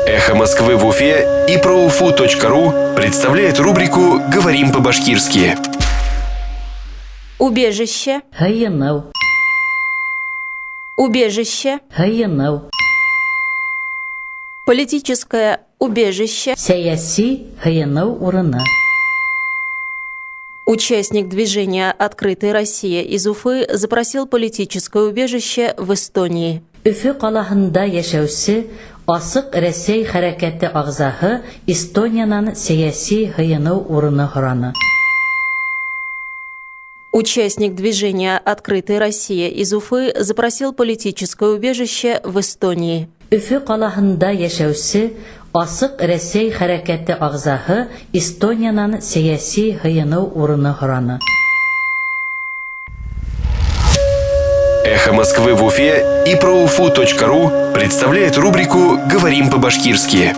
Эхо Москвы в Уфе и проуфу.ру представляет рубрику «Говорим по-башкирски». Убежище. Һыйыныу. Убежище. Һыйыныу. Политическое убежище. Сәйәси һыйыныу урыны. Участник движения «Открытая Россия» из Уфы запросил политическое убежище в Эстонии. Өфө ҡалаһында йәшәүсе Асыҡ Рәсәй хәрәкәте ағзаһы Эстониянан сәйәси һыйыныу урыны һораны. Участник движения «Открытая Россия» из Уфы запросил политическое убежище в Эстонии. Өфө ҡалаһында йәшәүсе Асыҡ Рәсәй хәрәкәте ағзаһы Эстониянан сәйәси һыйыныу урыны һораны. Эхо Москвы в Уфе и проуфу.ру представляет рубрику «Говорим по-башкирски».